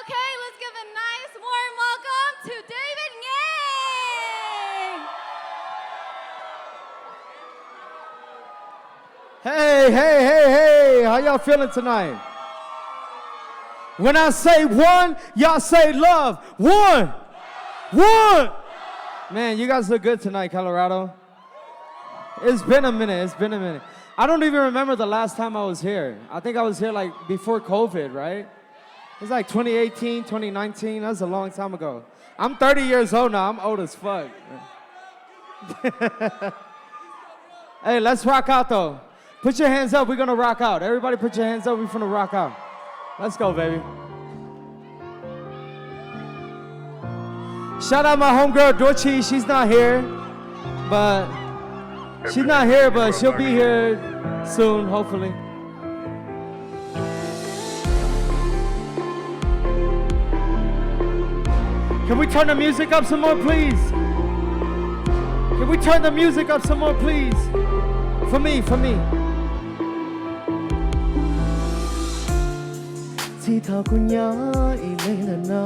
Okay, let's give a nice warm welcome to David Ngaih. Hey, hey, hey, hey, how y'all feeling tonight? When I say one, y'all say love. One! One! Man, you guys look good tonight, Colorado. It's been a minute. It's been a minute. I don't even remember the last time I was here. I think I was here, like, before COVID, right? It's like twenty eighteen, twenty nineteen. That's a long time ago. I'm thirty years old now. I'm old as fuck. Hey, let's rock out, though. Put your hands up. We're gonna rock out. Everybody put your hands up. We're gonna rock out. Let's go, baby. Shout out my homegirl, Dorchi. She's not here, but she's not here, but she'll be here soon, hopefully. Can we turn the music up some more, please? Can we turn the music up some more, please? For me, for me. Txij thaum kuv nyob ib leeg ntawm no,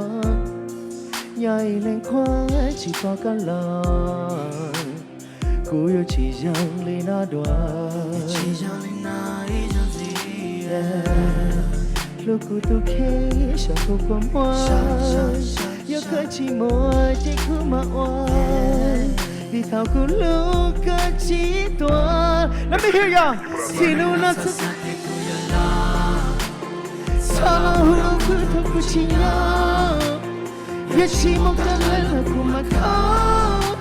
nyob ib leeg kuv tsis pom koj los, kuv yuav tsis zoo li no dua. Hlub kuv tus kheej saum kuv kua muag, yog koj tsis muaj ces kuv mam ua, vim thaum kuv hlub koj tsis tuaj. Let me hear y'all. Txij hnub no txog txoj sia kuv yuav los, txhob los hu rau kuv thaum kuv tsis nyob, yog tsis muaj koj lawm los kuv mam khov.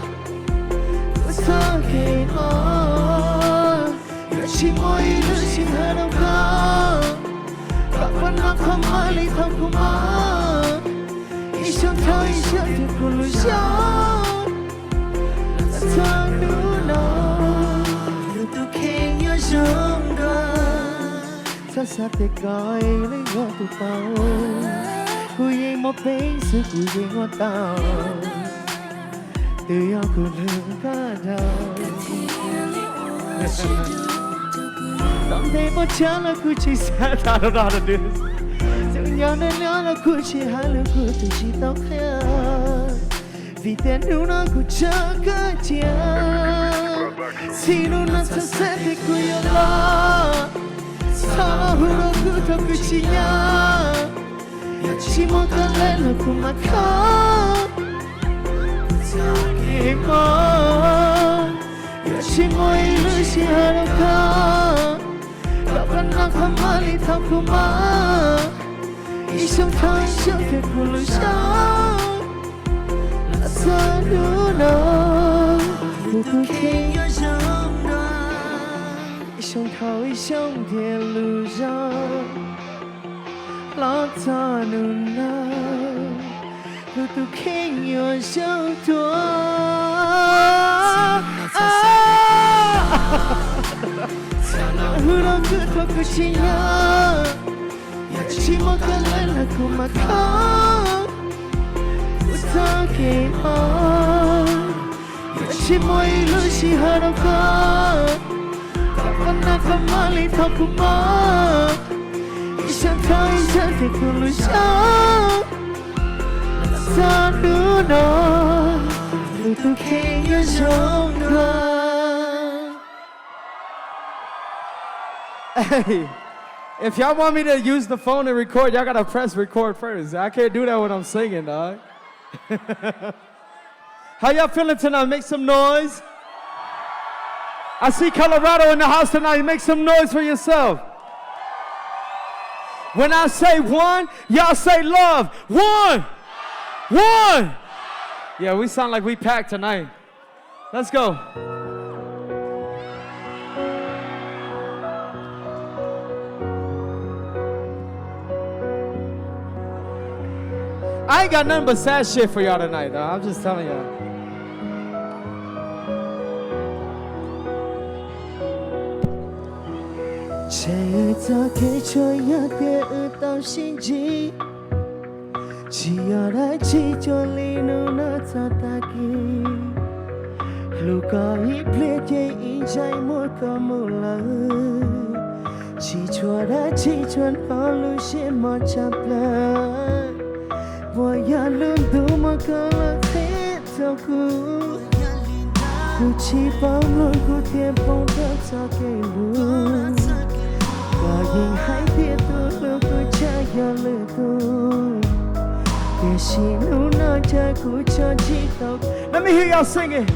Kuv txoj kev mob yuav tsis muaj ib lub sij hawm rau koj, kom koj noj qhov muag li thaum kuv mob. Ib xyoos dhau ib xyoos tias kuv lub zog, txog hnub no, kuv tus kheej yuav zoo dua. Txhob xav tias koj ib leeg yuav tu tau, kuv yeej muaj peev xwm kuv yeej ua tau, twb yog kuv hlub koj dhau. Tom ntej muaj tsav los kuv tsis xav, I don't know how to do this. Txawm nyob nag nyob los kuv tsis hais lus kuv twb tsis tau qhia, vim tias hnub no kuv tso koj cia. Txij hnub no txhob xav tias kuv yuav los, txhob los hu rau kuv thaum kuv tsis nyob, yog tsis muaj koj lawm los kuv mam khov. Txoj kev mob yuav tsis muaj ib lub sij hawm rau koj, kom koj noj qhov muag li thaum kuv mob. Ib xyoos dhau ib xyoos tias kuv lub zog, los txog hnub no, kuv tus kheej yuav zoo dua. Ib xyoos dhau ib xyoos tias lub zog, los txog hnub no, kuv tus kheej yuav zoo dua. Hu rau kuv thaum kuv tsis nyob, yog tsis muaj koj lawm los kuv mam khov. Kuv txoj kev mob yuav tsis muaj ib lub sij hawm rau koj, kom koj noj qhov muag li thaum kuv mob. Ib xyoos dhau ib xyoos tias kuv lub zog, los txog hnub no, kuv tus kheej yuav zoo dua. Hey, if y'all want me to use the phone and record, y'all gotta press record first. I can't do that when I'm singing, dog. How y'all feeling tonight? Make some noise. I see Colorado in the house tonight. Make some noise for yourself. When I say one, y'all say love. One! One! Yeah, we sound like we packed tonight. Let's go. I ain't got nothing but sad shit for y'all tonight, though. I'm just telling y'all. Tseg wb txoj kev tshuam yog tias wb tau sib ntsib, tsis yog dab tsi cuag li hnub no txog tag kis. Hlub koj ib pliag ces ib ntsais muag koj mus lawm, tsis tshuav dab tsi tsuas hnov lub siab mob tshaj plaws. Puas yog lub ntuj muaj koj los qhib tau kuv? Kuv tsis paub mloog kuv thiaj poob rau txoj kev hlub. Koj yeej hais tias tus hlub kuv tshaj yog lwm tus, tiam sis hnub no cas kuv tso tsis tau. Let me hear y'all sing it.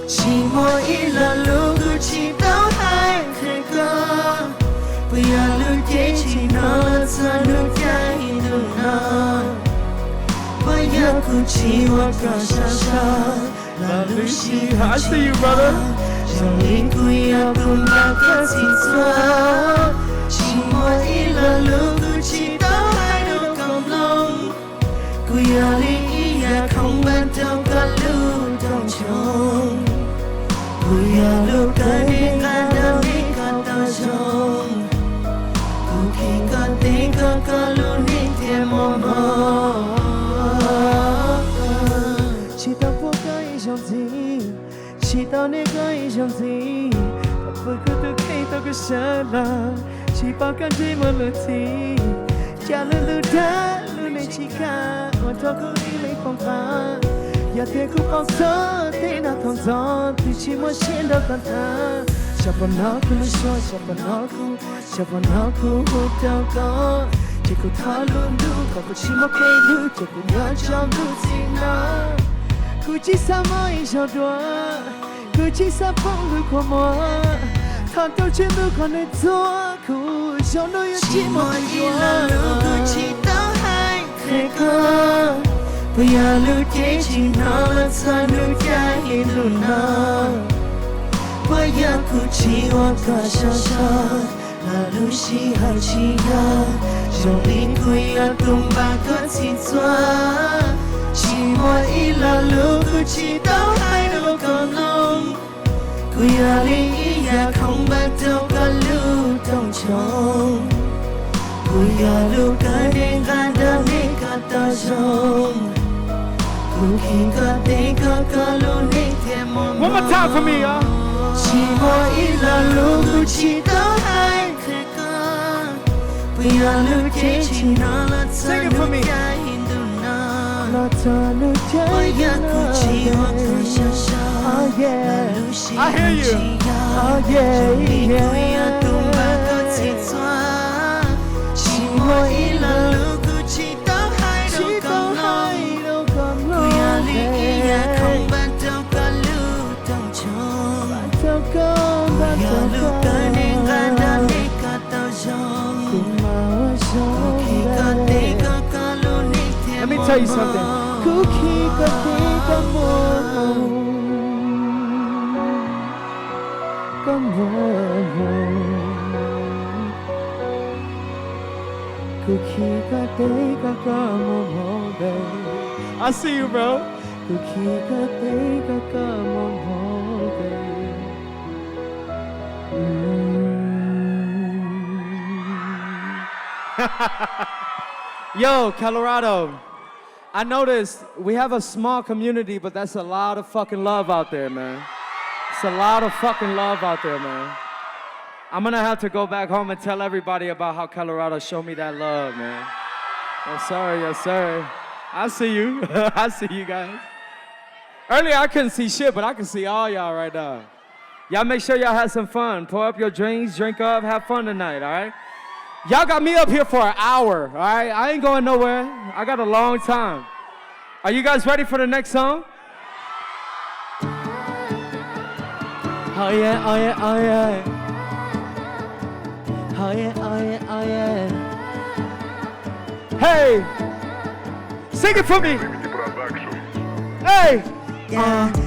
Tsis muaj ib lo lus kuv tsis tau hais qhia koj. Puas yog lub cev tsim nyog los txog hnub caij ntuj no? Puas yog kuv tsis ua koj sab sab los lub sij hawm tsis tau zoo li kuv yuav tus npam koj txhij txhua? Tsis muaj ib lo lus kuv tsis tau hais rau koj mloog. Kuv yog li ib yam khoom npaj rau koj lub rooj tshoob. Kuv yog lub kawm neeg nqa nrog nej kom tau zoo. Kuv khib koj teb koj koj lub neej thiaj muaj hmoo. Tsis tau pub koj ib zaug ntxiv, tsis tau nias koj ib zaug ntxiv, tau pw kuv tus kheej tau koj sawv los, tsis pom koj ntsej muag luag txhij. Cas lub ntuj dawb lub neej tsis kaj ua rau kuv ib leeg foom qab. Yog tias kuv pom txog tej no thaum ntxov twb tsis muaj siab nrog koj tham. Xyov puas hnov kuv lub suab, xyov puas hnov kuv, xyov puas hnov kuv hu rau koj. Ces kuv thov lub ntuj kom kuv tsis muaj kev hlub, ces kuv nyob tsaus ntuj txij no. Kuv tsis xav mob ib zaug dua, kuv tsis xav poob lub kua muag. Thov rau tswv ntuj kom nws txhua kuv, zaum no yuav tsis muaj ib lo lus kuv tsis tau hais qhia koj. Puas yog lub cev tsim nyog los txog hnub caij ntuj no? Puas yog kuv tsis ua koj sab sab los lub sij hawm tsis yog zoo li kuv yuav tus npam koj txhij txhua? Tsis muaj ib lo lus kuv tsis tau hais rau koj mloog. Kuv yog li ib yam khoom npaj rau koj lub rooj tshoob. Kuv yog lub kawm neeg nqa nrog nej kom tau zoo. Kuv khib koj teb koj koj lub neej thiaj muaj hmoo. Tsis muaj ib lo lus kuv tsis tau hais qhia koj. Puas yog lub cev tsim nyog los txog hnub caij ntuj no? Puas yog kuv tsis ua koj sab sab los lub sij hawm tsis yog zoo li kuv yuav tus npam koj txhij txhua? Tsis muaj ib lo lus kuv tsis tau hais rau koj mloog. Kuv yog li ib yam khoom npaj rau koj lub rooj tshoob. Kuv yog lub kawm neeg nqa nrog nej kom tau zoo. Kuv khib koj teb koj koj lub neej thiaj muaj hmoo. Kuv khib koj teb koj muaj hmoo, koj muaj hmoo. Kuv khib koj teb koj koj muaj hmoo, babe. I see you, bro. Kuv khib koj teb koj koj muaj hmoo, babe. Yo, Colorado. I noticed we have a small community, but that's a lot of fucking love out there, man. It's a lot of fucking love out there, man. I'm gonna have to go back home and tell everybody about how Colorado showed me that love, man. Yes, sir. Yes, sir. I see you. I see you guys. Earlier, I couldn't see shit, but I can see all y'all right now. Y'all make sure y'all have some fun. Pour up your drinks, drink up, have fun tonight, all right? Y'all got me up here for an hour, all right? I ain't going nowhere. I got a long time. Are you guys ready for the next song? Oh yeah, oh yeah, oh yeah. Oh yeah, oh yeah, oh yeah. Hey! Sing it for me! Hey!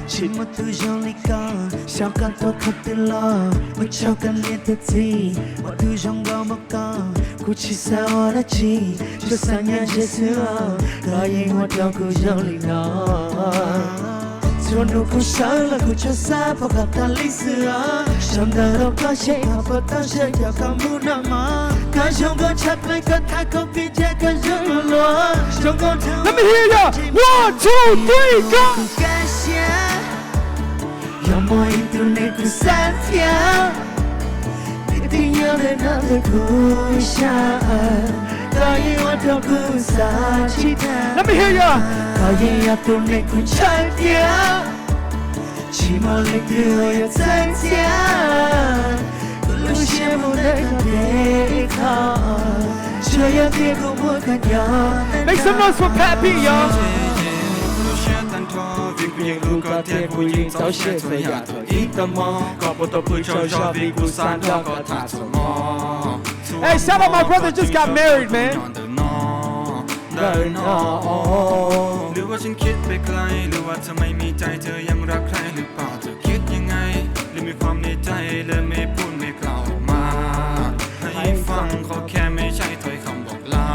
Tsis muaj tus zoo li koj, xyov koj tuaj qhov twg los, ua tsaug koj niam thiab txiv, ua tus zoo nkauj npaum koj, kuv tsis xav ua dab tsi, tsuas xav nyob ze xwb os, koj yeej ua rau kuv zoo li no. Txhua hnub kuv sawv los kuv tsuas xav pom koj tas li xwb os, sawv ntawm rau koj seb koj puas tau sawv cov koj mus noj mov, koj zoo nkauj tshaj plaws koj tham koj pib ntsa koj zoo nkauj luaj, zoo nkauj. Let me hear ya. One, two, three, go. Kuv kaj siab, yog muaj ib tug neeg kuv xav thiab, nws twb nyob ntawm no ntawm kuv ib sab, koj yeej ua rau kuv Let me hear you. Koj yeej yog tus neeg kuv ntshaw thiab, tsis muaj leej twg uas yuav txeeb thiab. Kuv lub siab mus ntawm koj teb qho, tsuas yog tias kuv muaj koj nyob. Make some noise for Pat Beat, y'all. Lub siab tag nrho vim kuv yeej hlub koj thiab kuv yeej txaus siab txhua yam thaum ib tag hmo. Koj puas tau pw tsaug zog vim kuv xav nrog koj tham txhua hmo. Hey, shout out my brother just got married, man. Ntawm no, หรือว่าฉันคิดไปไกล หรือว่าเธอไม่มีใจ เธอยังรักใครหรือเปล่า เธอคิดยังไง หรือมีความในใจ และไม่พูดไม่กล่าวออกมา ให้ฟัง ขอแค่ไม่ใช่ถ้อยคำบอกลา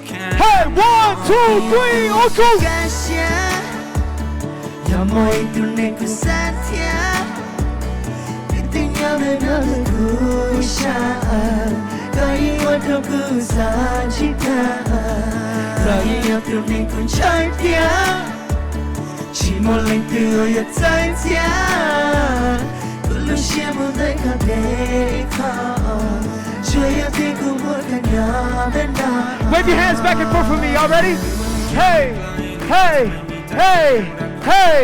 แค่ Hey, one, two, three, โอเค Yog muaj ib tug neeg kuv xav thiab, ib tug nyob ntawm no ntawm kuv sab, koj yeej ua rau kuv xav tsis thaj. Koj yeej yog tus neeg kuv ntshaw thiab, tsis muaj leej twg uas yuav txeeb thiab. Kuv lub siab mus ntawm koj teb qho, tsuas yog tias kuv muaj koj nyob ntawm no. Wave your hands back and forth for me, y'all ready? Hey, hey, hey, hey.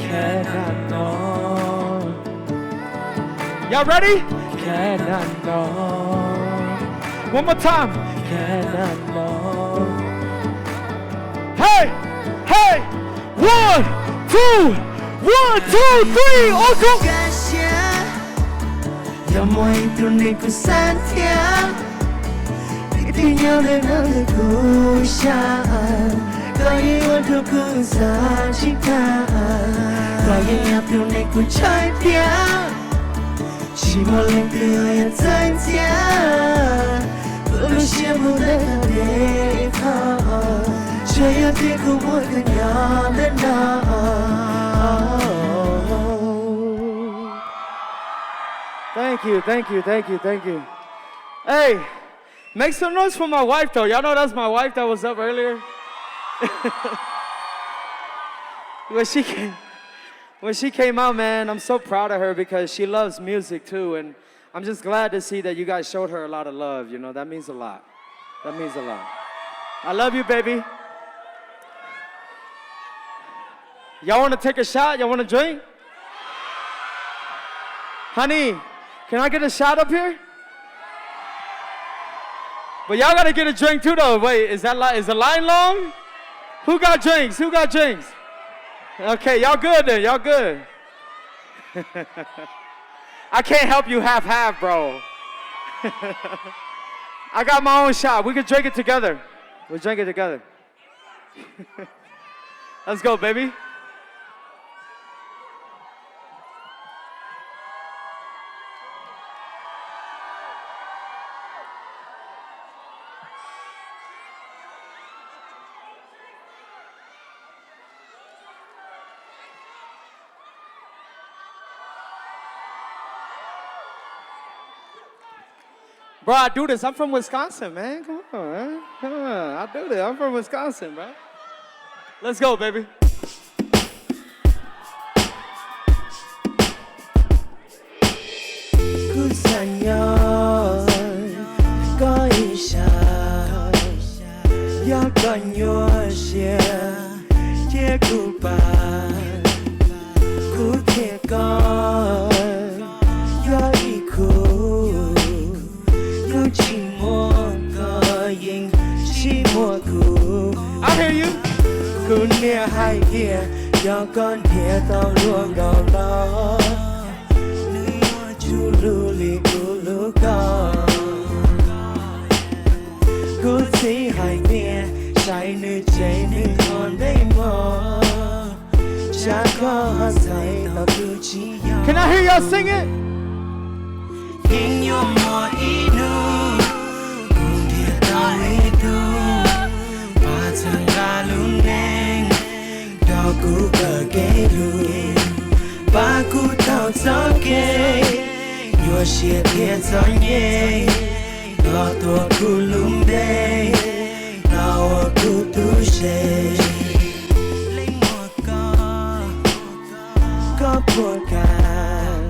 แค่นั้นเนาะ Y'all ready? แค่นั้นเนาะ One more time. แค่นั้นเนาะ Hey, hey, one, two, one, two, three, โอเค Yog muaj ib tug neeg kuv xav thiab, ib tug nyob ntawm no ntawm kuv sab, koj yeej ua rau kuv xav tsis thaj. Koj yeej yog tus neeg kuv ntshaw thiab, tsis muaj leej twg yuav txeeb thiab. Kuv lub siab mus ntawm koj teb qho, tsuas yog tias kuv muaj koj nyob ntawm no. Thank you, thank you, thank you, thank you. Hey, make some noise for my wife though. Y'all know that's my wife that was up earlier. When she came, when she came out, man, I'm so proud of her because she loves music too, and I'm just glad to see that you guys showed her a lot of love, you know, that means a lot. That means a lot. I love you, baby. Y'all want to take a shot? Y'all want to drink? Honey, can I get a shot up here? But y'all gotta get a drink too, though. Wait, is that li- is the line long? Who got drinks? Who got drinks? Okay, y'all good then. Y'all good. I can't help you half half, bro. I got my own shot. We can drink it together. We'll drink it together. Let's go, baby. Bro, I do this. I'm from Wisconsin, man. Come on, man. Come on. I do this. I'm from Wisconsin, bro. Let's go, baby. Kuv xav nyob koj ib sab, yog koj nyuaj siab thiab kuv pab, kuv thiab koj yog ib khub. Yog tsis muaj koj yeej tsis muaj kuv. I hear you. Kuv niam hais tias yog koj nrhiav tau luag nkaus los, nws yuav tsis hlub li kuv hlub koj. Kuv txiv hais tias saib nws tsev nws ho ntev mog, tsam koj ho xaiv tau tus tsis yog. Can I hear y'all sing it? Yeej yuav muaj ib hnub kuv nrhiav tau ib tug pab txhawb nqa lub neej, nrog kuv kawm kev hlub, pab kuv taug txoj kev nyuaj siab thiab txom nyem, los tuav kuv lub npe, los ua kuv tus se. Leej muaj koj, koj Muaj kab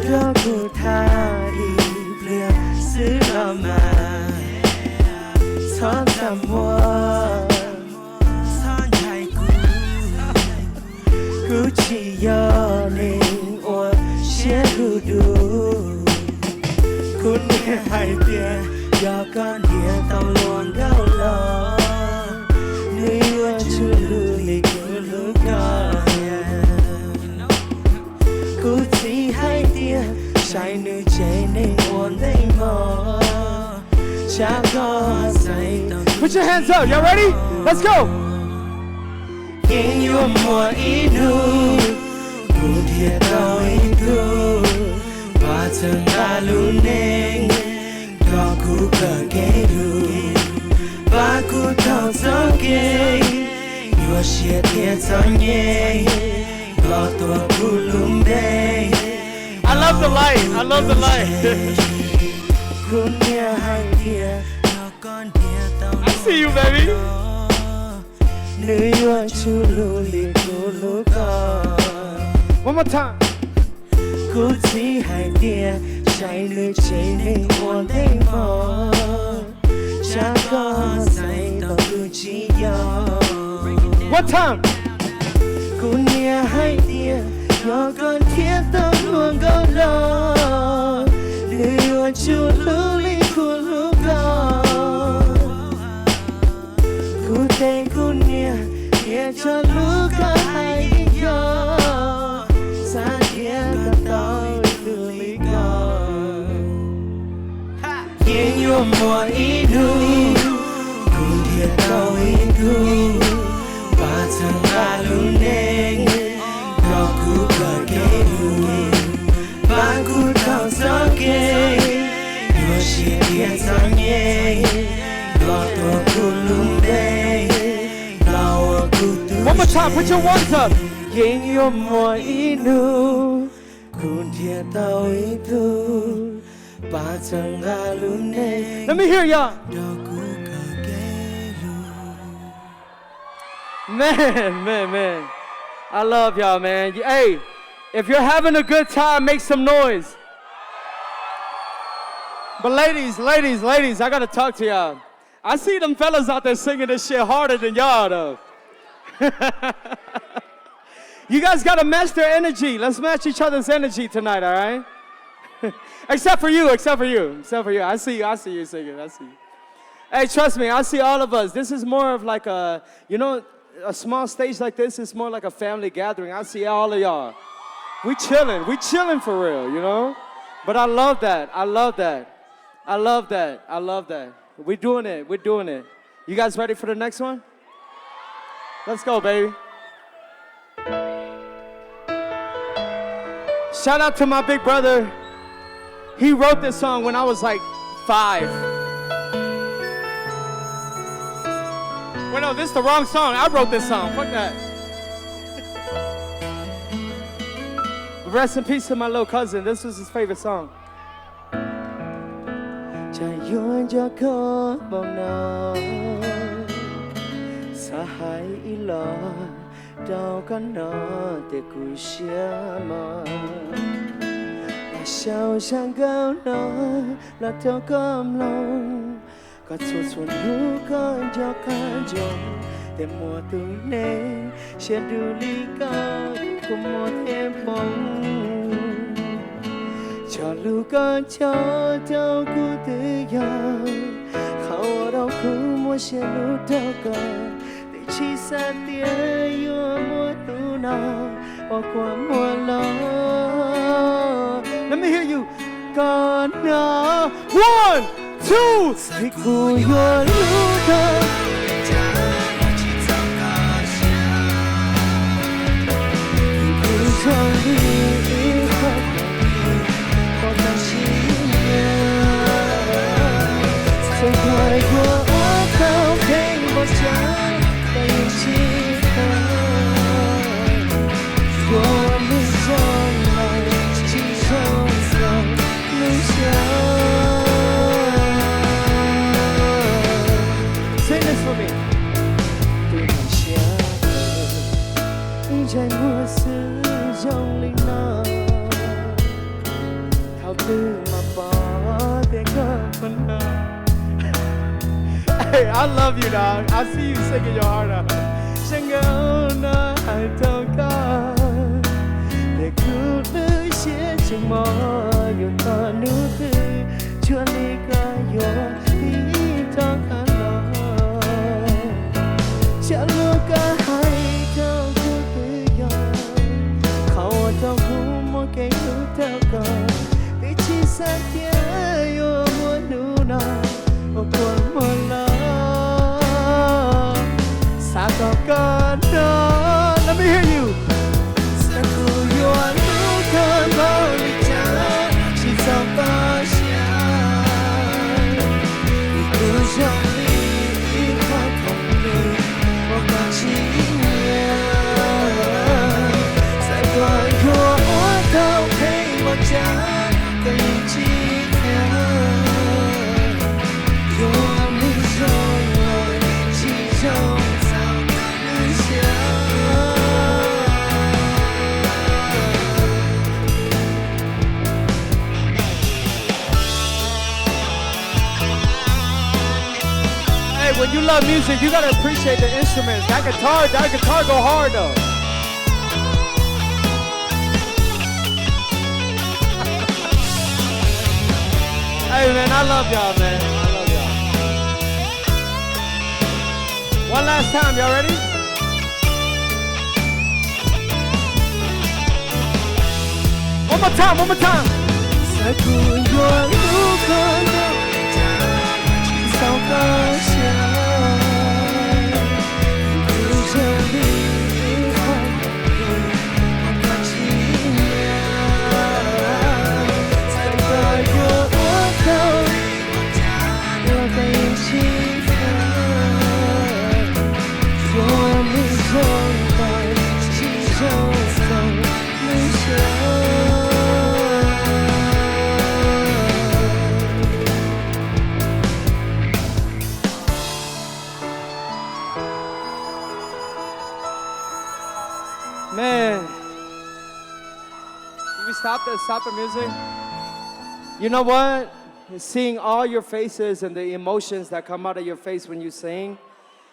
nrog kuv tham ib pliag xwb los mas, txhob txaj muag, txhob ntshai kuv. Kuv tsis yog neeg uas siab dub dub. Kuv niam hais tias yog koj nrhiav tau luag nkauj los, nws yuav tsum hlub li kuv hlub koj. Kuv txiv hais tias saib nws tsev neeg ua ntej mog, tsam koj xaiv tau. Put your hands up, y'all ready? Let's go. Yeej yuav muaj ib hnub kuv nrhiav tau ib tug pab txhawb nqa lub neej, nrog kuv kawm kev hlub, pab kuv taug txoj kev nyuaj siab thiab txom nyem, los tuav kuv lub npe. I love the light. I love the light. Kuv niam hais tias, I see you, baby. Nws yuav tsum hlub li kuv hlub koj. One more time. Kuv txiv hais tias saib nws tsev neeg ua ntej mog, tsam koj xaiv tau tus tsis yog. One time. Kuv niam hais tias yog koj nrhiav tau luag nkauj los, nws yuav tsum hlub li kuv hlub koj. Kuv teb kuv niam, nrhiav tso hlub koj hais tias yog, xav nrhiav kom tau ib tug li koj. Yeej yuav muaj ib hnub kuv nrhiav tau ib tug pab txhawb nqa lub neej, nrog kuv kawm kev hlub, pab kuv taug txoj kev nyuaj siab thiab txom nyem, los tuav kuv lub npe, los ua kuv tus. One more time, put your ones up. Yeej yuav muaj ib hnub kuv nrhiav tau ib tug pab txhawb nqa lub neej. Let me hear y'all. Nrog kuv kawm kev hlub. Man, man, man. I love y'all, man. You, hey, if you're having a good time, make some noise. But ladies, ladies, ladies, I gotta talk to y'all. I see them fellas out there singing this shit harder than y'all, though. You guys gotta match their energy. Let's match each other's energy tonight, all right? Except for you, except for you, except for you. I see you, I see you singing, I see you. Hey, trust me, I see all of us. This is more of like a, you know, a small stage like this is more like a family gathering. I see all of y'all. We chilling, we chilling for real, you know? But I love that, I love that. I love that, I love that. We doing it, we doing it. You guys ready for the next one? Let's go, baby. Shout out to my big brother. He wrote this song when I was like five. Wait, no, this is the wrong song. I wrote this song. Fuck that. Rest in peace to my little cousin. This was his favorite song. Cas yuav nco koj npaum no, xav hais ib los rau koj no, tias kuv siab mos. Los xyaum zaj nkauj no los rau koj mloog, kom txhua txhua hnub koj nco qab ntsoov, tias muaj tus neeg siab dub li koj, kua muag thiab hmoov. Cov lus koj cog rau kuv twb yog qhov uas rau kuv muaj siab lug rau koj, tiam sis xav tias yuav muaj tus no ua kua muag los. Let me hear you. Koj no, one, two. Vim kuv yuav hlub koj, vim kuv zoo li ib qho pom tam sim no, txawm koj yuav ua tau kev npaum cas los yeej tsis tau, yuav lub zoo los tsis zoo rau lub siab. Sing this Zoo li no, thaum twg mas pom tias koj pom no. Hey, I love you, dog. I see you singing your heart out. Zoo nkauj no hais rau koj, tias kuv lub siab tseem mos yuav txog hnub twg, tsuas li koj yuav tib rov qab los. Cov lus koj hais rau kuv twb yog qhov uas rau kuv muaj kev hlub rau koj, twb tsis xav tias yuav muaj hnub no uas koj muaj los xav tau koj no. Let me hear you. Xav kuv yuav hlub koj npaum li cas tsis txaus koj siab, vim kuv zoo li ib qho khoom lwm uas koj tsis nyiam. Txawm koj yuav ua tau pheej npaum cas koj yeej tsis qhia, yuav mus zoo los yeej tsis zoo txaus koj lub siab. Hey, when you love music, you gotta appreciate the instruments. That guitar, that guitar go hard though. Hey man, I love y'all, man. I love y'all. One last time, y'all ready? One more time, one more time. Xav kuv yuav hlub koj npaum li cas tsis txaus koj siab, kuv zoo li ib qho khoom lwm uas koj tsis nyiam. Txawm koj yuav ua tau li cas los koj yeej tsis qhia, yuav mus zoo los yeej tsis zoo txaus lub siab. Man, can we stop the, stop the music? You know what? Seeing all your faces and the emotions that come out of your face when you sing,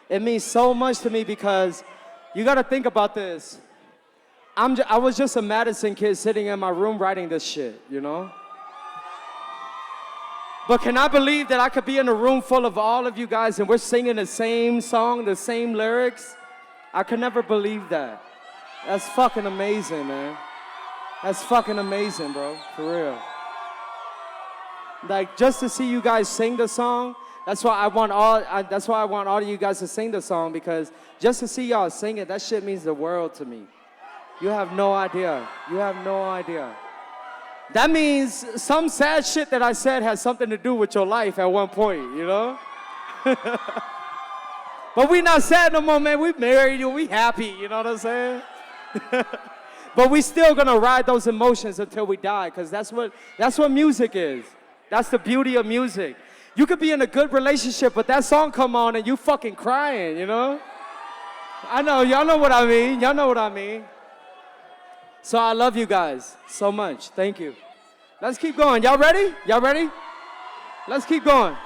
it means so much to me because you gotta think about this. I'm ju- I was just a Madison kid sitting in my room writing this shit, you know? But can I believe that I could be in a room full of all of you guys and we're singing the same song, the same lyrics? I could never believe that. That's fucking amazing, man. That's fucking amazing, bro. For real. Like, just to see you guys sing the song, that's why I want all I, that's why I want all of you guys to sing the song, because just to see y'all sing it, that shit means the world to me. You have no idea. You have no idea. That means some sad shit that I said has something to do with your life at one point, you know? But we not sad no more, man. We married, we happy, you know what I'm saying? But we still gonna ride those emotions until we die, because that's what, that's what music is. That's the beauty of music. You could be in a good relationship, but that song come on and you fucking crying, you know? I know, y'all know what I mean. Y'all know what I mean. So I love you guys so much. Thank you. Let's keep going. Y'all ready? Y'all ready? Let's keep going.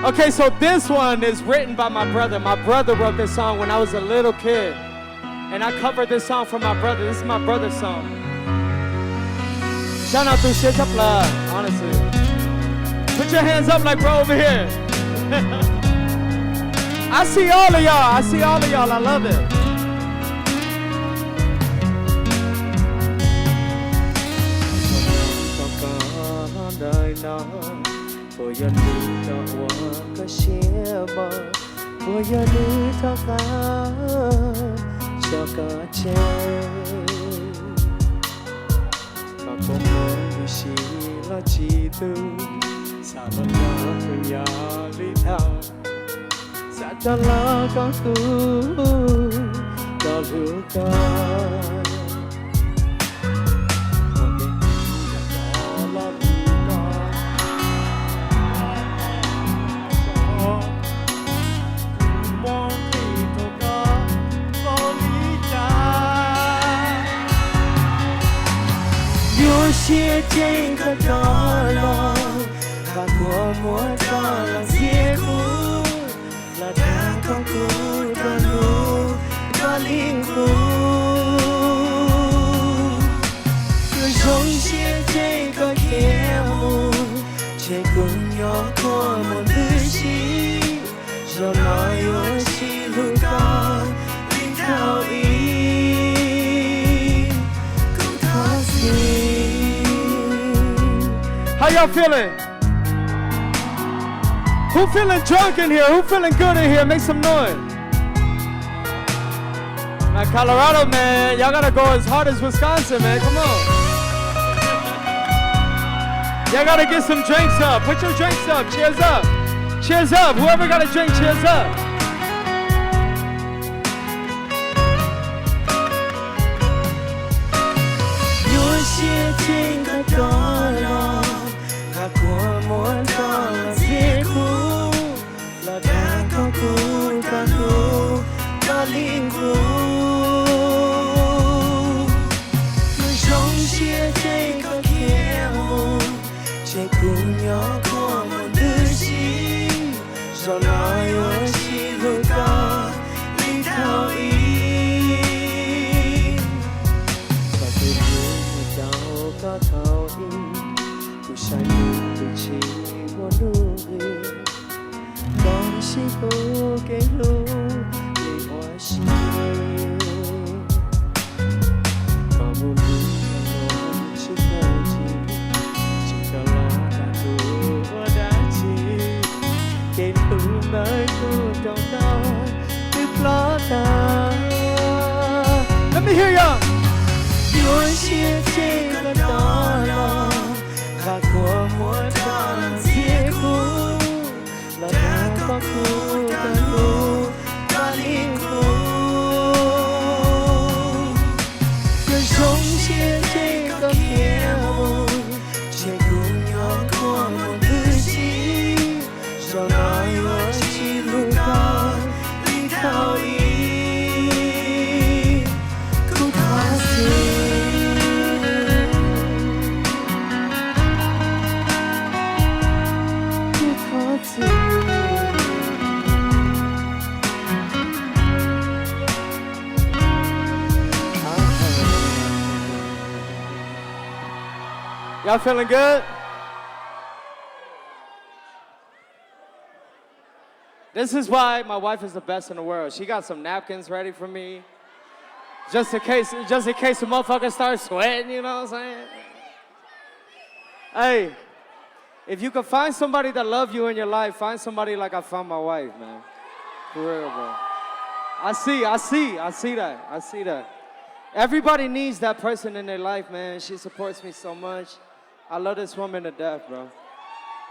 Okay, so this one is written by my brother. My brother wrote this song when I was a little kid. And I covered this song for my brother. This is my brother's song. Shout out to Siab Tshaj Plaws, honestly. Put your hands up like we're over here. I see all of y'all. I see all of y'all. I love it. Puas yog nws tau ua koj siab mos? Puas yog nws tau qa tso koj tseg? Thaum koj muaj ib sim los tsis tu, xav los nyob kuv nyob li thaum, xav rov los koom kuv, los hlub koj. Muaj nqis rau koj, los hlub koj. Muaj nqis rau koj. Siab ceev koj rov los, qhov kua muag rov los ntxias kuv, los dag koj kuv rov hlub koj li qub. Kuv zoo siab ceev koj khiav mus, tseg kuv nyob kua muag ntws si, zaum no yuav tsis hlub koj li thaum ub. Kuv thov txim. How y'all feeling? Who feeling drunk in here? Who feeling good in here? Make some noise. Man, Colorado, man, y'all gotta go as hard as Wisconsin, man. Come on. Y'all gotta get some drinks up. Put your drinks up. Cheers up. Cheers up. Whoever got a drink, cheers up. Nyuaj siab ceev koj rov los, qhov kua muag rov los ntxias kuv, los dag koj kuv rov hlub koj li qub. Kuv zoo siab ceev koj khiav mus, tseg kuv nyob kua muag ntws si, zaum no yuav tsis hlub koj li thaum ub. Koj twb hlub mus rau koj thaum ub, kuv saib mus twb tsis muaj nuj nqis, koj sib hlub kev hlub li ua si. Koj mus hlub tsis tau tsis, tsis tau los dag kuv ua dab tsi, kev hlub ntawd kuv rau tau twb ploj tag. Let me hear y'all. Nyuaj siab ceev koj rov los, qhov kua muag rov los ntxias kuv, los dag koj kuv rov hlub koj li qub. Kuv zoo siab ceev koj khiav mus, tseg kuv nyob kua muag ntws si, zaum no yuav tsis hlub koj li thaum ub. Kuv thov txim. Kuv thov txim. Y'all feeling good? This is why my wife is the best in the world. She got some napkins ready for me. Just in case, just in case the motherfucker starts sweating, you know what I'm saying? Hey, if you could find somebody that love you in your life, find somebody like I found my wife, man. For real, bro. I see, I see, I see that. I see that. Everybody needs that person in their life, man. She supports me so much. I love this woman to death, bro.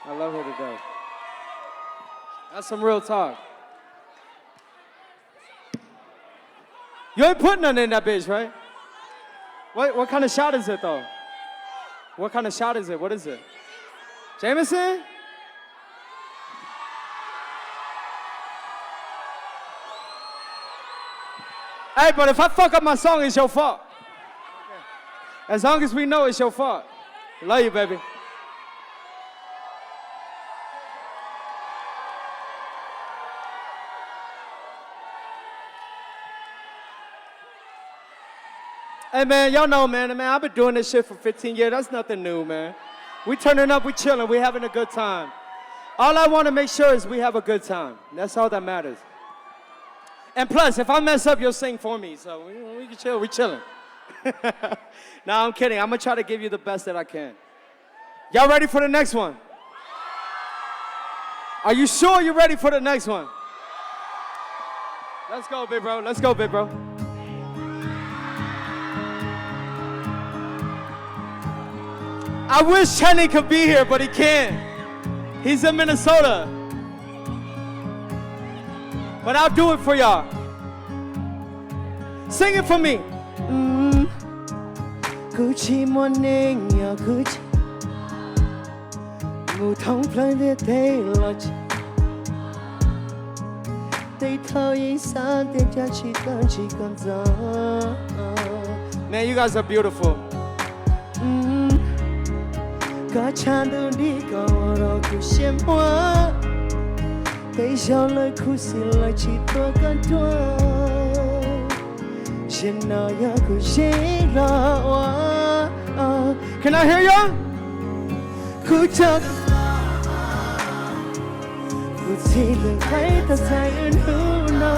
I love her to death. That's some real talk. You ain't put nothing in that bitch, right? What, what kind of shot is it, though? What kind of shot is it? What is it? Jameson? Hey, but if I fuck up my song, it's your fault. As long as we know it's your fault. Love you, baby. Hey, man, y'all know, man, man, I've been doing this shit for fifteen years. That's nothing new, man. We turning up, we chilling, we having a good time. All I want to make sure is we have a good time. That's all that matters. And plus, if I mess up, you'll sing for me. So we, we can chill, we chilling. Nah, I'm kidding. I'm gonna try to give you the best that I can. Y'all ready for the next one? Are you sure you're ready for the next one? Let's go, big bro. Let's go, big bro. I wish Chenny could be here, but he can't. He's in Minnesota. But I'll do it for y'all. Sing it for me. Kuv tsis muaj neej yog kuv tsis mus thoob plaws ntiaj teb los tsis, tej thaum yeej xav tias cas tsis tau ntsib koj ntxov. Man, you guys are beautiful. Koj tshav ntuj nti koj ua rau kuv siab muag, peb zaug lawm khuv xim lawv tsis tuav koj dua. Zaum no yog kuv zeem los ua. Can I hear you? Kuv coj, kuv txhij lwm qaib tau txais wb hnub no.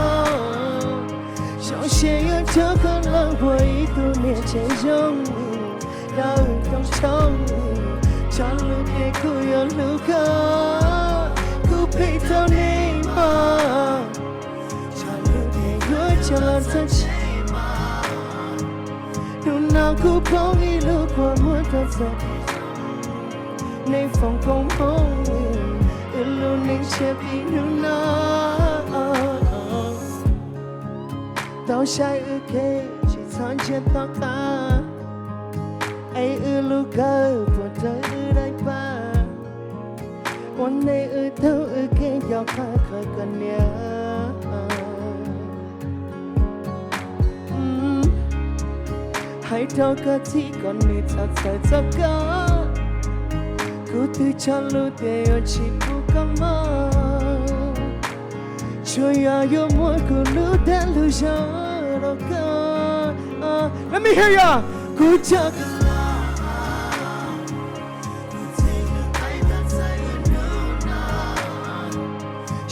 Zoo siab yuav coj koj los ua ib tug niam tsev zoo, rau wb rooj tshoob, tso lus tias kuv yuav hlub koj, kuv phem tau nej mog, tso lus tias yuav coj los txog tsev mog. Hnub no kuv poob ib lub kua muag tau txog, nej foom koob hmoov, wb lub neej tshiab pib hnub no. Tau saib wb kev tsis txhob ntsia tom qab, es wb lub kawm puas raws wb daim paj, ua neej wb taug wb kev nco qab qhov koj niam. Hais rau koj txhij kom nws txhob txhawj txog koj, kuv twb tso lus tias yuav tsis pub koj mob, tsuas yog yuav muab kuv lub dag lub zog rau koj. Let me hear you. Kuv coj,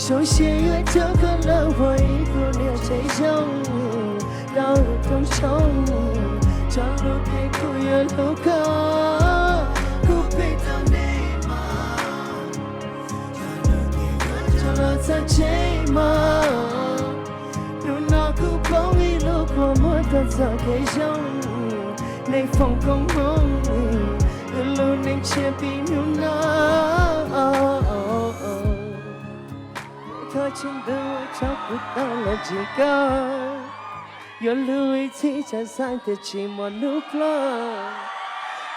zoo siab yuav coj koj los ua ib tug niam tsev zoo, rau wb rooj tshoob, tso lus tias kuv yuav hlub koj, kuv phem tau nej mog, tso lus tias yuav coj los txog tsev mog. Hnub no kuv poob ib lub kua muag tau txog kev zoo, nej foom koob hmoov, wb lub neej tshiab pib hnub no. Thov tswj ntuj tso kuv tau los ntsib koj, yuav hlub ib txhis tsav xav tias tsis muaj hnub ploj,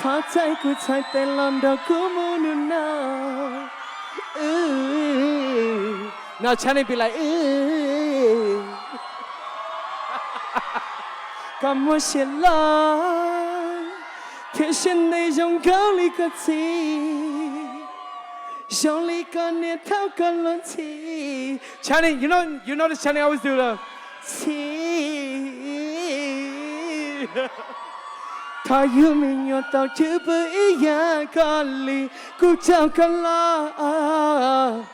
thov txhawb kuv txhais tes los nrog kuv mus hnub no. No Chinese be like, koj muaj sia loj thiab siab ntev zoo nkaus li koj txiv, zoo li koj niam thaum koj luag ntxhi. Chinese, you know, you know this Chinese always do the txiv. Thov yug me nyuam tau cwj pwm ib yam koj li, kuv coj koj los,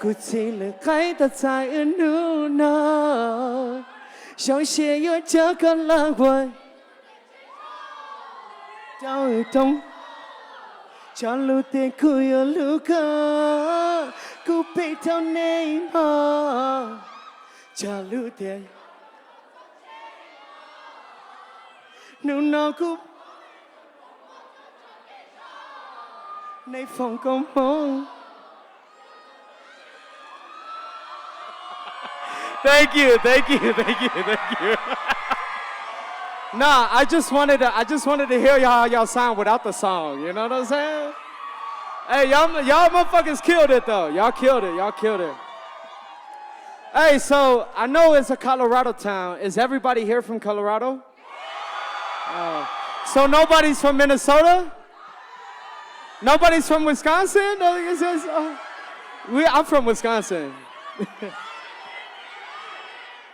kuv txhij lwm qaib tau txais wb hnub no. Zoo siab yuav coj koj los ua rau wb rooj, tso lus tias kuv yuav hlub koj, kuv phem rau nej mog, tso lus tias hnub no kuv, nej foom koob hmoov. Thank you, thank you, thank you, thank you. Nah, I just wanted to, I just wanted to hear y'all, how y'all sound without the song. You know what I'm saying? Hey, y'all, y'all motherfuckers killed it though. Y'all killed it. Y'all killed it. Hey, so I know it's a Colorado town. Is everybody here from Colorado? Oh. So nobody's from Minnesota? Nobody's from Wisconsin? No, it's just, uh, we, I'm from Wisconsin.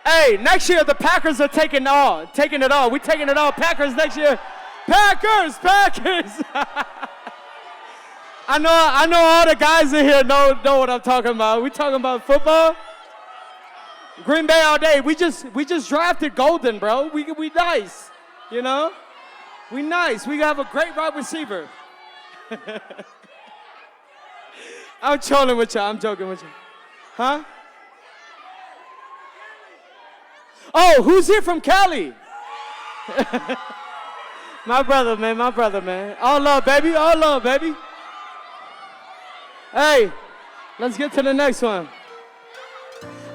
Hey, next year the Packers are taking all, taking it all. We taking it all. Packers next year. Packers, Packers. I know, I know all the guys in here know, know what I'm talking about. We talking about football. Green Bay all day. We just, we just drafted Golden, bro. We, we nice, you know? We nice. We have a great wide receiver. I'm trolling with y'all. I'm joking with y'all. Huh? Oh, who's here from Cali? My brother, man, my brother, man. All love, baby, all love, baby. Hey, let's get to the next one.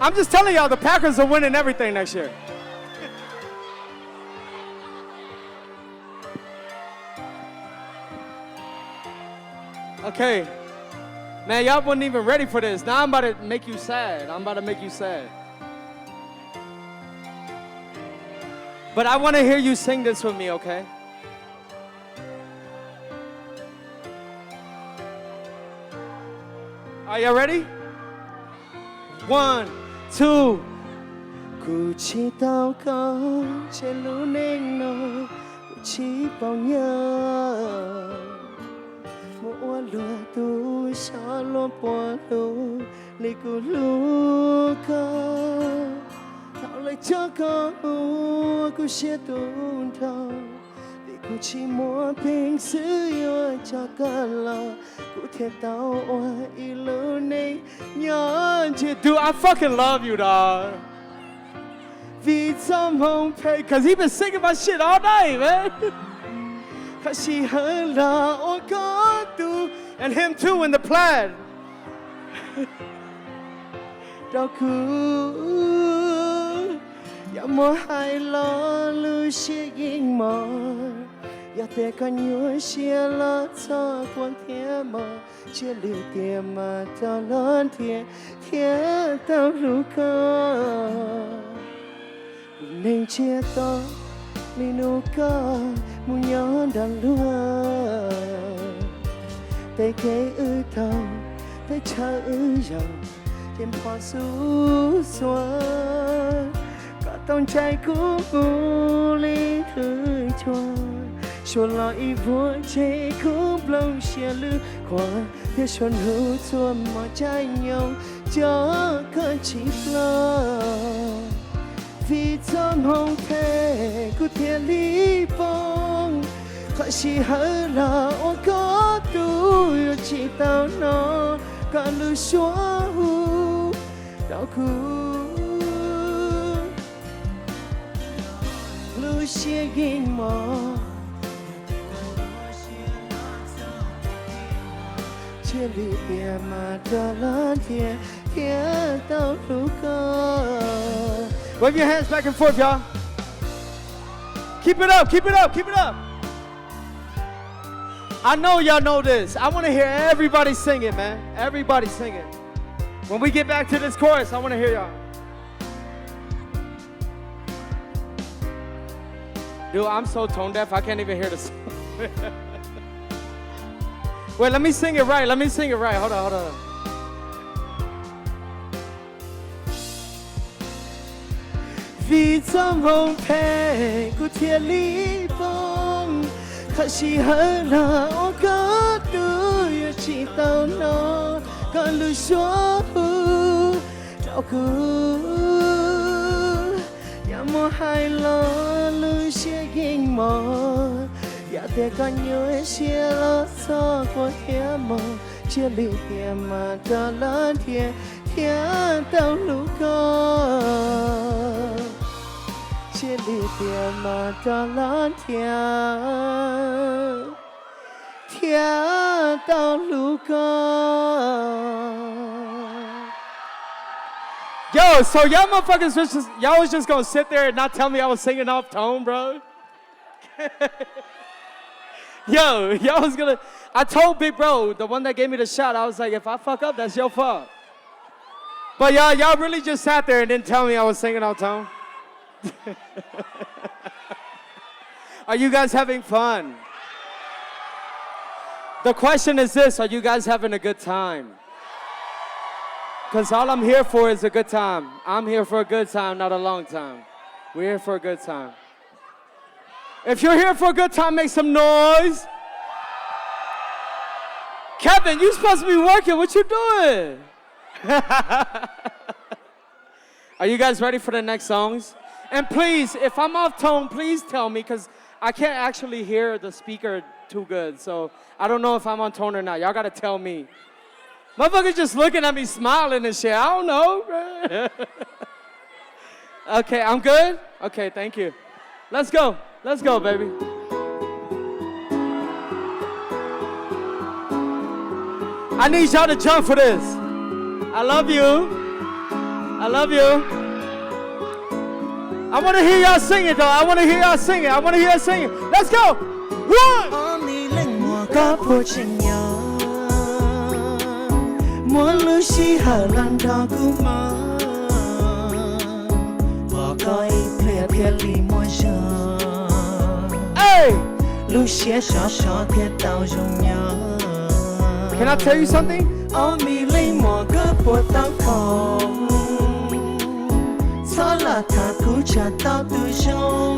I'm just telling y'all, the Packers are winning everything next year. Okay. Man, y'all wasn't even ready for this. Now I'm about to make you sad. I'm about to make you sad. But I want to hear you sing this with me, okay? Are y'all ready? One, two. Kuv tsis tau koj ces lub neej no kuv tsis paub nyob. Mus ua luag tus xyov luag puas hlub li kuv hlub koj. Thaum lawv coj koj mus ua kuv siab tu nrho, vim kuv tsis muaj peev xwm yuav coj koj los, kuv thiaj tau ua ib lub neej nyob ntsiag. Dude, I fucking love you, dog. Vim txoj hmoo phem, 'cause he been singing my shit all night, man. Koj sij hawm los ua koj tus, and him too in the plaid. Rau kuv, yog muab hais los lub siab yeej mos, yog tias koj nyuaj siab los txhob quaj thiab mog, cia li tiag mas rov los nrhiav thiab tau hlub koj. Kuv neeg ntsiag to li hnub koj mus nyob nrog luag. Tej kev wb taug, tej chaw wb yaug, ces npho xub xuav. Koj tau ntsais kuv mus li hlwb tshua, suav los ib vuag tseg kuv nplooj siab lwj qhuav, thiab suav hnub txhua hmo caij nyoog coj koj tsis ploj. Vim txoj hmoo phem kuv thiaj li poob, qhov sij hawm los ua koj tus, yuav tsis tau hnov koj lub suab hu rau kuv. Lub siab yeej mos, cia li tiag mas rov los nrhiav thiab tau hlub koj. Wave your hands back and forth, y'all. Keep it up, keep it up, keep it up. I know y'all know this. I want to hear everybody sing it, man. Everybody sing it. When we get back to this chorus, I want to hear y'all. Dude, I'm so tone deaf, I can't even hear the song. Wait, let me sing it right. Let me sing it right. Hold on, hold on. Vim txoj hmoo phem kuv thiaj li poob, qhov sij hawm los ua koj tus, yuav tsis tau hnov koj lub suab hu rau kuv. Yog muab hais los lub siab yeej mos, yog tias koj nyuaj siab los txhob quaj thiab mog, cia li tiag mas rov los nrhiav thiab tau hlub koj. Cia li tiag mas rov los nrhiav thiab tau hlub koj. Yo, so y'all motherfuckers was just, y'all was just gonna sit there and not tell me I was singing off tone, bro? Yo, y'all was gonna, I told Big Bro, the one that gave me the shot, I was like, if I fuck up, that's your fault. But y'all, y'all really just sat there and didn't tell me I was singing off tone. Are you guys having fun? The question is this, are you guys having a good time? Because all I'm here for is a good time. I'm here for a good time, not a long time. We're here for a good time. If you're here for a good time, make some noise. Kevin, you supposed to be working. What you doing? Are you guys ready for the next songs? And please, if I'm off tone, please tell me, because I can't actually hear the speaker too good. So I don't know if I'm on tone or not. Y'all gotta tell me. Motherfuckers just looking at me smiling and shit. I don't know, bro. Okay, I'm good? Okay, thank you. Let's go. Let's go, baby. I need y'all to jump for this. I love you. I love you. I want to hear y'all sing it, though. I want to hear y'all sing it. I want to hear y'all sing it. Let's go. One. Ob me leej muaj koj puas tseem nyob, muaj lub sij hawm los nrog kuv mog, pom koj ib pliag thiaj li muaj zog, lub siab sov sov thiaj tau zoo nyob. Can I tell you something? Ob me leej muam koj puas tau khoom, txhob lam tham kuv tsam tau tus zoo,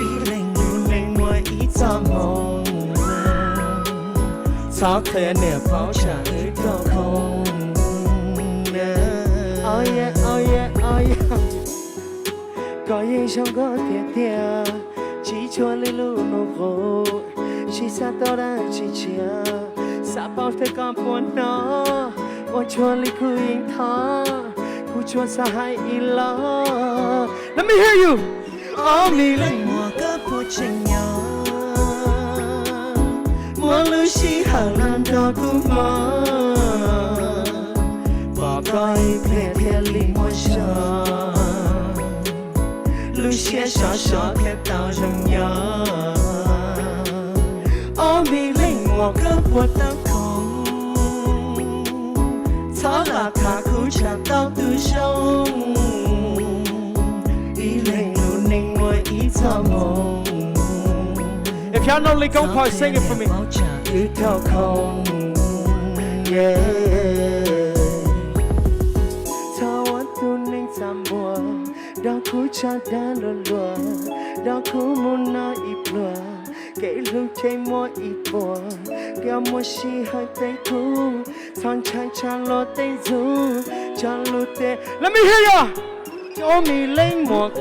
ib leeg lub neej muaj ib txoj moo, txhob qhia niam paub tsam wb tau khoom. Koj yeej zoo nkauj tiag tiag, tsis tshua li lub nus qus, tsis xav tau dab tsi tshiab, xav paub tias koj puas hnov, ua tshua li kuv yeej thov, kuv tsuas xav hais ib los. Let me hear you. Ob me leej muam koj puas tseem nyob, muaj lub sij hawm los nrog kuv mloog, pom koj ib pliag thiaj li muaj zog, lub siab sov sov thiaj tau zoo nyob. Ob me leej muam koj puas tau khoom, txhob lam tham kuv tsam tau tus zoo, ib leeg lub neej muaj ib txoj moo, If y'all know Lee Kong Park, sing it for me. Wb tau khoom, yeah. Txhob ua tus neeg txaj muag, nrog kuv tshaj dab luag luag, nrog kuv mus noj ib pluag, kev hlub ces muaj ib puas, yog muaj sij hawm peb kuj txhob ntshai tsam luag tej ntxub, tsam lub teb. Let me hear ya. Ob me leej muam,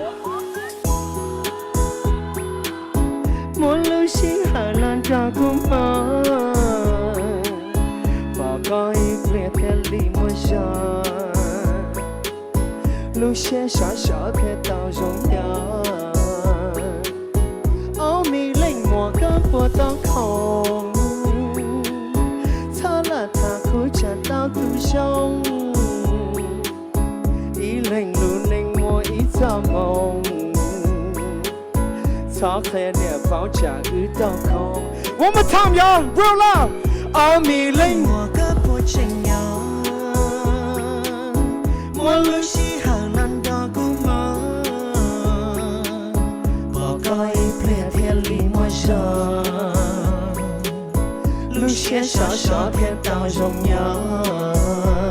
muaj lub sij hawm los nrog kuv mloog, pom koj ib pliag thiaj li muaj zog, lub siab sov sov thiaj tau zoo nyob. Ob me leej muam koj puas tau khoom, txhob lam tham kuv tsam tau tus zoo, ib leeg lub neej muaj ib txoj moo, txhob qhia niam paub tsam wb tau khoom. One more time, y'all. Real loud. Ob me leej muam koj puas tseem nyob, muaj lub sij hawm los nrog kuv mloog, pom koj ib pliag thiaj li muaj zog, lub siab sov sov thiaj tau zoo nyob.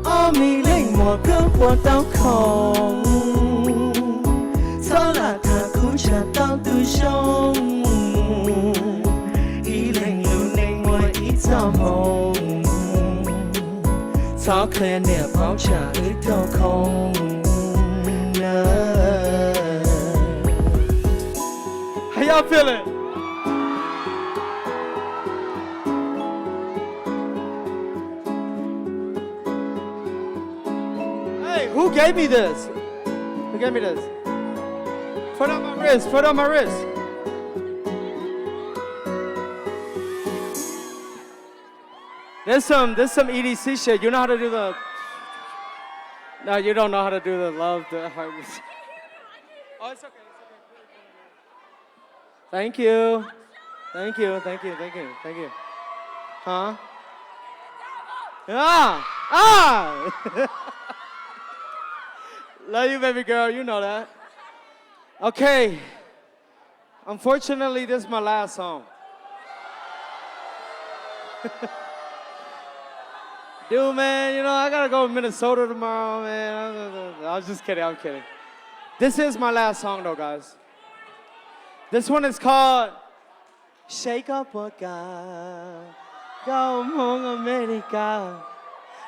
Ob me leej muam koj puas tau khoom, txhob lam tham kuv tsam tau tus zoo, ib leeg lub neej muaj ib txoj moo, txhob qhia niam paub tsam wb tau khoom. How y'all feeling? Hey, who gave me this? Who gave me this? Put on my wrist, put on my wrist. This some, this some E D C shit. You know how to do the, no, you don't know how to do the love, the heart. Oh, it's okay, it's okay. Thank you. Thank you, thank you, thank you, thank you. Huh? Ah! Ah! Love you, baby girl. You know that. Okay. Unfortunately, this is my last song. Dude, man, you know, I gotta go to Minnesota tomorrow, man. I was just kidding, I'm kidding. This is my last song, though, guys. This one is called Seb Koj Puas Kam Nkauj Hmoob Amelikas,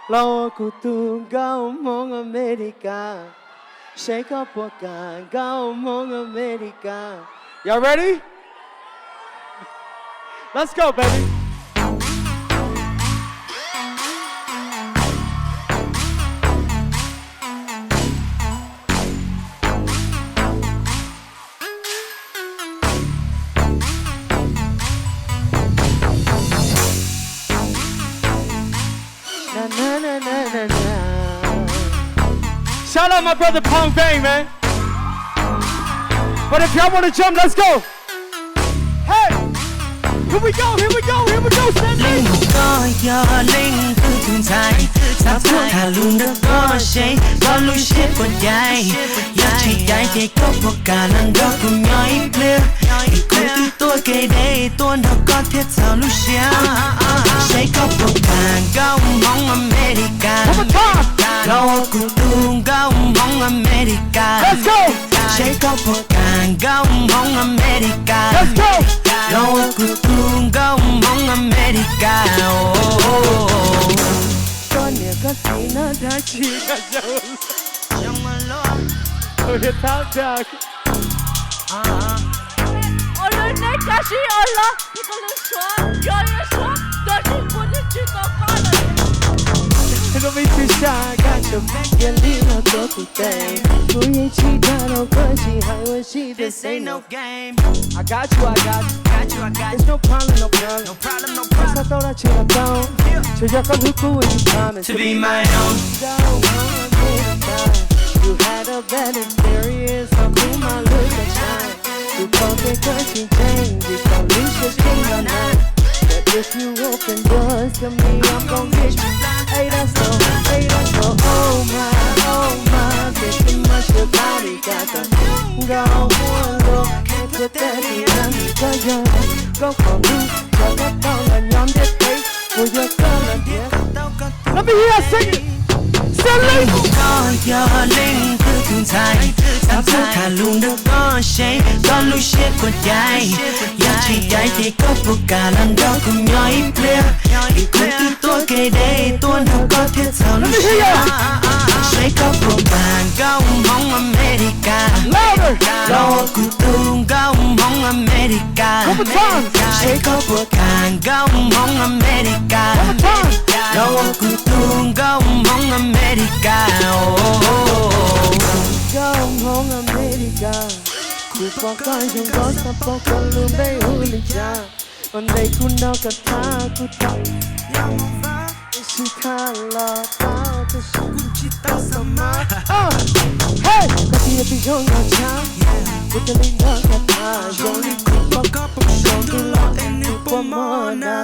los ua kuv tus nkauj Hmoob Amelikas. Seb koj puas kam nkauj Hmoob Amelikas. Y'all ready? Let's go, baby. Shout out my brother Pong Bang, man. But if y'all wanna jump, let's go. Hey, here we go, here we go, here we go, stand up. Leej muam koj yog leej twg tus ntxhais, xav tuaj tham lus nrog koj seb koj lub siab puas cai. Yog Tsis caiv ces koj puas kam los nrog kuv nyob ib pliag, es kuv twb tuaj kev deb tuaj nrog koj thiaj txaus lub siab. Seb koj puas kam nkauj Hmoob Amelikas los ua kuv tus nkauj Hmoob Amelikas. Seb koj puas kam nkauj Hmoob Amelikas los ua kuv tus nkauj Hmoob Amelikas. Koj niam koj txiv noj dab tsi? Ua li neb kav tsij los, neb kav tsij suav, yog li suav, tab sis kuv twb tsis tau pab lawm. Koj me tsis xav koj tus cia li los tuav kuv tes, kuv yeej tsis dag rau koj tsis hais ua si. This ain't no game. I got you, I got you. Got you, I got you. It's no problem, no problem. No problem, no problem. Txhob tau dab tsi los tau, tsuas yog koj hlub kuv, would you promise to be my own? You had a bad experience, so kuv mam li koj tshaj. Kuv paub tias koj tsis ntseeg vim koj lub siab tseem los nag. But if you open doors to me, I'm gon' get you. Ey, that's no, ey, that's no, oh my, oh my, baby, my sugar daddy got the nkauj ua luaj, tus teb tus na, koj yog nkauj qhov lub, koj tau los nyob ntiaj teb, kuv yog koj los ntiaj. Let me hear you sing it. Sing it. Koj yog leej twg tus ntxhais, xav txog tham lus nrog koj seb koj lub siab puas caiv. Yog tsis caiv ces koj puas kam los nrog kuv nyob ib pliag, es kuv twb tuaj kev deb tuaj nrog koj thiaj txaus lub siab. Seb koj puas kam nkauj Hmoob Amelikas los ua kuv tus nkauj Hmoob Amelikas. Seb koj puas kam nkauj Hmoob Amelikas los ua kuv tus nkauj Hmoob Amelikas. Nkauj Hmoob Amelikas, kuv pom koj zoo nkauj xav paub koj lub npe hu li cas. Ua ntej kuv nrog koj tham kuv tau, sis tham los tau tab sis kuv tsis tau xav mas. Koj twb yog tus zoo nkauj tshaj, kuv thiaj li nrog koj tham zoo li kuv pom koj pom zoo ntuj los es nws puas mob na.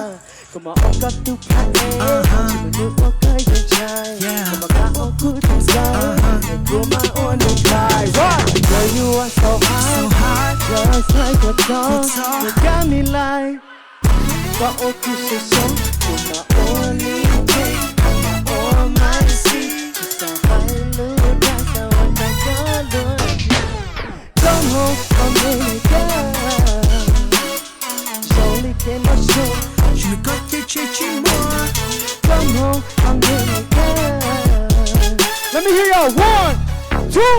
Kuv mam ua koj tus phab es, tsis muaj nws ua koj yeej ntshai. Kuv mam kab ua kuv tus ntxhais, es kuv mam ua nws ntxhais. Girl, you are so hot, just like a song, you got me like. Koj ua kuv xyoo xyoo, kuv mam ua li ntawd, kuv mam ua mas xij, kuv xav hais lus dag xav ua tau koj lub. Nkauj Hmoob Amelikas, zoo li kev mob xyoo, zoo li koj ces tsis muaj. Nkauj Hmoob Amelikas. Let me hear y'all. One, two,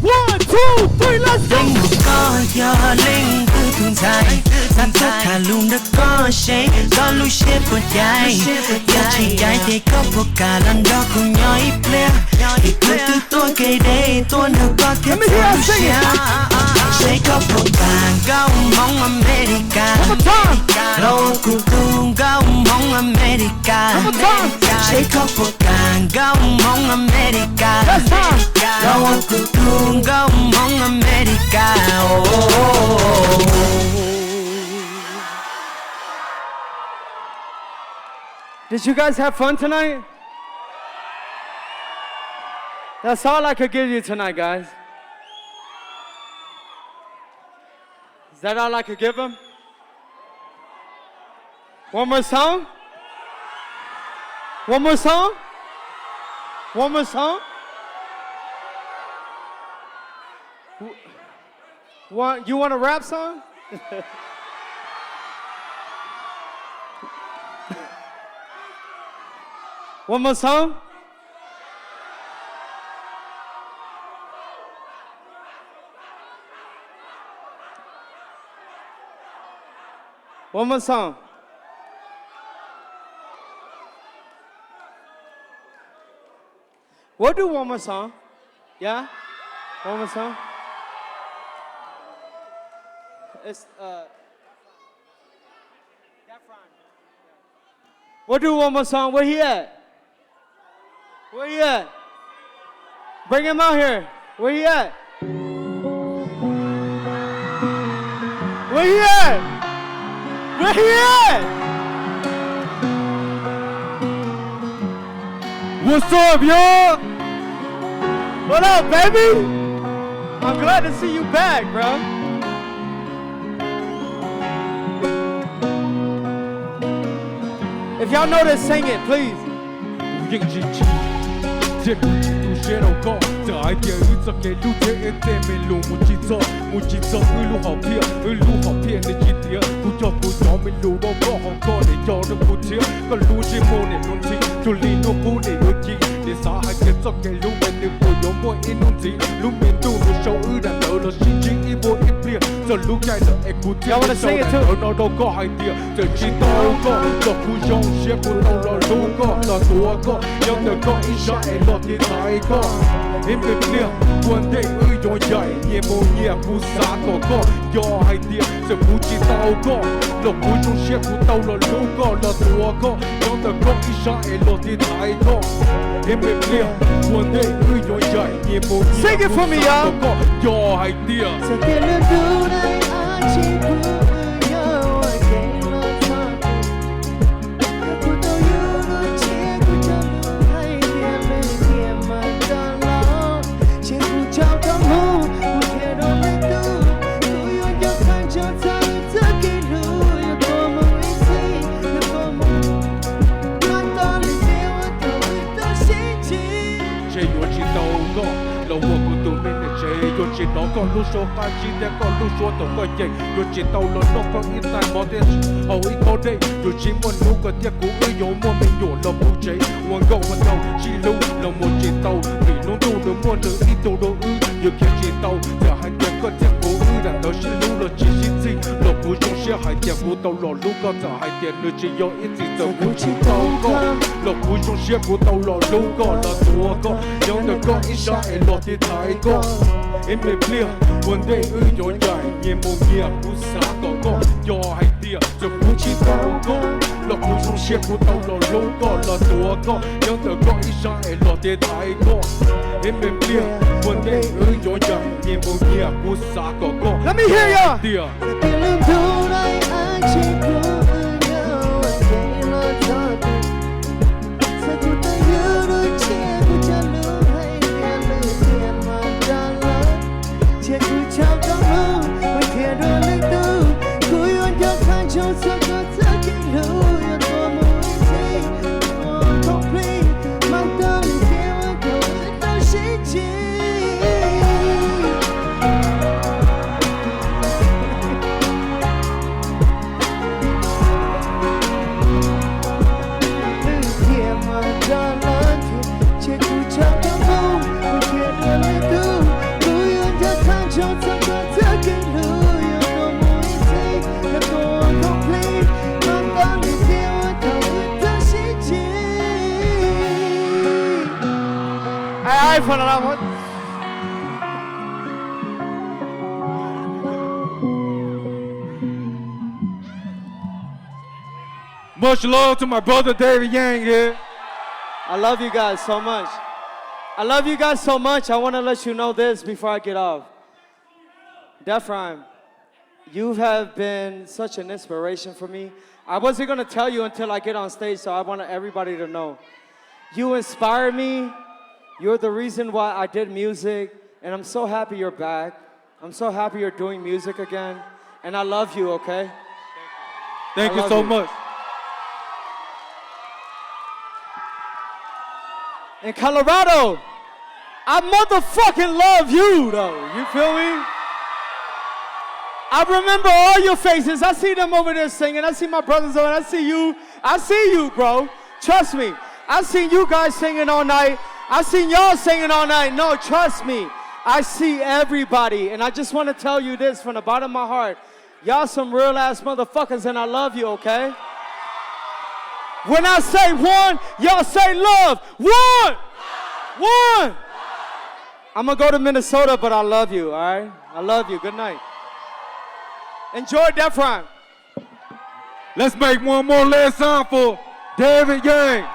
one, two, three, let's go. Leej twg koj yog leej twg tus ntxhais, xav txog tham lus nrog koj seb koj lub siab puas caiv. Yog tsis caiv ces koj puas kam los nrog kuv nyob ib pliag, es kuv twb tuaj kev deb tuaj nrog koj thiaj txaus lub siab. Seb koj puas kam nkauj Hmoob Amelikas los ua kuv tus nkauj Hmoob Amelikas. Seb koj puas kam nkauj Hmoob Amelikas los ua kuv tus nkauj Hmoob Amelikas. Did you guys have fun tonight? That's all I could give you tonight, guys. Is that all I could give him? One more song? One more song? One more song? W- One, you want a rap song? One more song? One more song. We'll do one more song. Yeah? One more song. It's, uh, We'll do one more song. Where he at? Where he at? Bring him out here. Where he at? Where he at? Where he at? What's up, y'all? What up, baby? I'm glad to see you back, bro. If y'all know this, sing it, please. Kuv yeej tsis chim, thiab kuv tsis tu siab rau koj. Txawm hais tias wb txoj kev hlub thiab wb tej me lus mus tsis txog, mus tsis txog wb lub hom phiaj, wb lub hom phiaj nws tsis tiav. Kuv cog kuv cov me lus rau koj, hos koj niam cog rau kuv thiab. Koj lub ntsej muag niam hluas ntxhi cuag li hnub qub niam yuav ci. Niam xav hais tias txoj kev hlub me nws puas yuav muaj ib hnub ntxiv. Lub me ntuj nws sau wb dam ntawd los sib ntsib ib vuag ib pliag. Txog lub caij ntawd es kuv thiaj sau dam ntawd no rau koj hais tias txawm tsis tau koj los kuv zoo siab kuv tau los hlub koj, los tuav koj nyob ntawm koj ib sab es los tiv thaiv koj. Ib me pliag ua ntej wb yuav yaim nyias mus nyias, kuv xav kom koj nco hais tias txawm kuv tsis tau koj los kuv zoo siab kuv tau los hlub koj, los tuav koj nyob ntawm koj ib sab es los tiv thaiv koj. Ib me pliag ua ntej wb yuav yaim nyias mus nyias, kuv xav kom koj nco hais tias Ntshe yuav tsis tau koj los ua kuv tus me niam tsev, yuav tsis hnov koj lub suab qab zib thiab koj lub suab thaum koj cem, yuav tsis tau los noj koj ib tais mov thiab haus ib khob dej, yuav tsis muaj hnub koj thiab kuv wb yuav muaj me nyuam los puv tsev ua nkauj ua nraug sib hlub los mus tsis tau, vim lub ntuj nws muaj nws ib tug rau wb, yuav khiav tsis tau. Txawm hais tias koj thiab kuv wb dam ntawd sib hlub los tsis sib txig los kuv zoo siab hais tias kuv tau los hlub koj. Txawm hais tias nws tsis yog ib txwm txawm kuv tsis tau koj los kuv zoo siab kuv tau los hlub koj, los tuav koj nyob ntawm koj ib sab es los tiv thaiv koj. Ib me pliag ua ntej wb yuav yaim nyias mus nyias, kuv xav kom koj nco hais tias txawm kuv tsis tau koj los kuv zoo siab kuv tau los hlub koj, los tuav koj nyob ntawm koj ib sab es los tiv thaiv koj. Ib me pliag ua ntej wb yuav yaim nyias mus nyias, kuv xav kom koj nco hais tias Much love to my brother David Yang here. I love you guys so much. I love you guys so much. I want to let you know this before I get off. Defrime, you have been such an inspiration for me. I wasn't going to tell you until I get on stage, so I want everybody to know. You inspire me. You're the reason why I did music, and I'm so happy you're back. I'm so happy you're doing music again, and I love you, okay? Thank you so much. In Colorado, I motherfucking love you, though. You feel me? I remember all your faces. I see them over there singing. I see my brothers over there. I see you. I see you, bro. Trust me. I seen you guys singing all night. I seen y'all singing all night. No, trust me. I see everybody. And I just want to tell you this from the bottom of my heart. Y'all some real ass motherfuckers, and I love you, okay? When I say one, y'all say love. One! One! I'm gonna go to Minnesota, but I love you, all right? I love you. Good night. Enjoy Defrime. Let's make one more last time for David Yang.